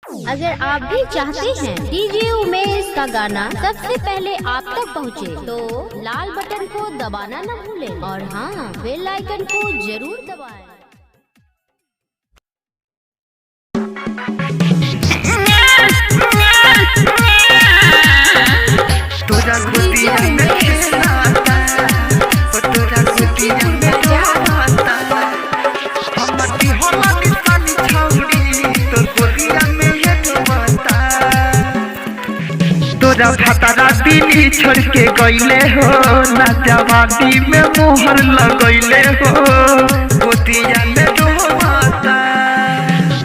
अगर आप भी चाहते हैं डीजे उमेश का गाना सबसे पहले आप तक पहुंचे, तो लाल बटन को दबाना न भूलें और हाँ, बेल आइकन को जरूर दबाएं। तोरा गोतिया में खेलाता, ओ तोरा गोतिया में रोवाता। हमर दिहला निशानी छौरी, तोर गोतिया में ये डुबाता। तोरा भतरा दिली छोड़ के गईले हो, ना जवानी में मोहर लगैले हो, गोतिया में रोवाता।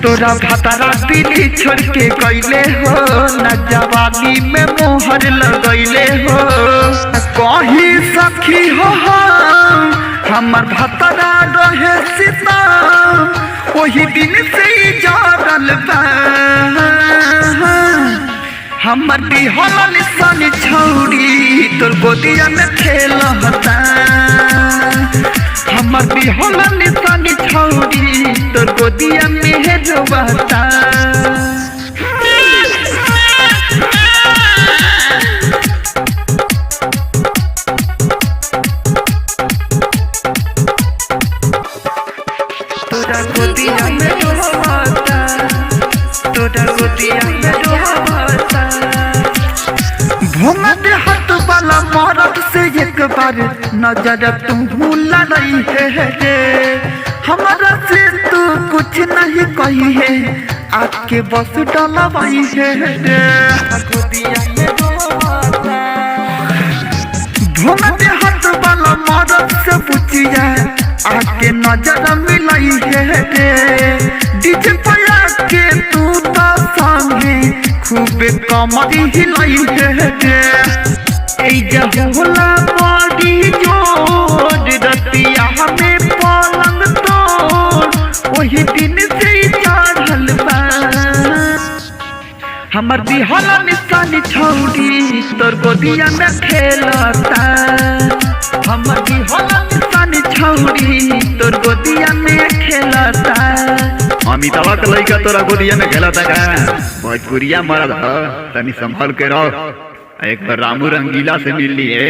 तोरा भतरा दिली छोड़ के गईले हो, ना जवानी में मोहर लगैले हो। कही सखी हो हमर भतरा रहे सीता, ओही दिन से ही जरल बा। हमर बिहल निशानी छौरी, तोर गोदिया में खेलता। हमर बिहल निशानी छौरी, तोर गोदिया में रोवता। तोरा गोदिया में रोवता, तोरा गोदिया में रोवता। भूमध्य हाथ वाला मरद से एक बार नजर तू भूला रही है रे, हमारा से तू कुछ नहीं कही है, आपके बस डलवाई है रे। गोदिया में रोवता। भूमध्य हाथ वाला मरद से पूछिया, आके नजर मिलाई है रे, डीजे पर आके तू तो संगे खूबे कमरी हिलाई है रे। এই যে होला बड़ी जोर, रतिया हमें पलंग तोड़, वही दिन से चढ़ल बा। हमर बिहला निशानी छौरी, तोर गोदिया में खेलता। हमर बिहला निशानी छौरी, तोर गोदिया में खेलता। अमितावा के लइका तोरा गोदिया में खेलता का? भोजपुरिया मरद ह, तनी संभल के रह। एक बार रामू रंगीला से मिल लिए।